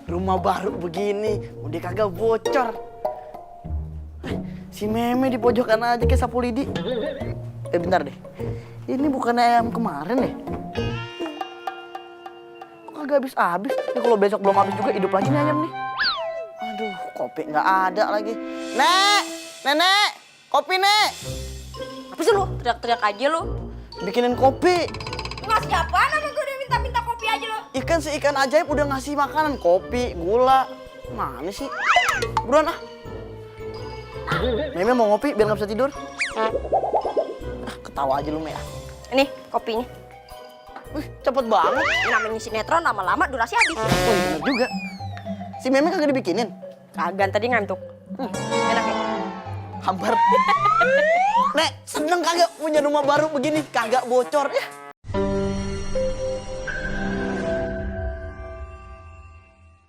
rumah baru begini, udah kagak bocor. Si Meme di pojokan aja kayak sapu lidi. Bentar deh. Ini bukannya ayam kemarin deh. Kok kagak habis-habis? Ini kalau besok belum habis juga hidup lagi nih ayam nih. Aduh, kopi nggak ada lagi. Nek, nenek, kopi nek. Apa sih lu? Teriak-teriak aja lu. Bikinin kopi. Ngasih apaan sama gue udah minta kopi aja lu? Ikan si ikan ajaib udah ngasih makanan, kopi, gula. Mana sih? Buruan ah. Meme mau ngopi biar nggak bisa tidur. Ketawa aja lu, Me. Ini kopinya. Wih, cepet banget. Namanya sinetron lama-lama durasi habis. Oh, bener juga. Si Meme kagak dibikinin? Kagak, tadi ngantuk. Enak ya? Hampir. Nek, seneng kagak punya rumah baru begini? Kagak bocor ya?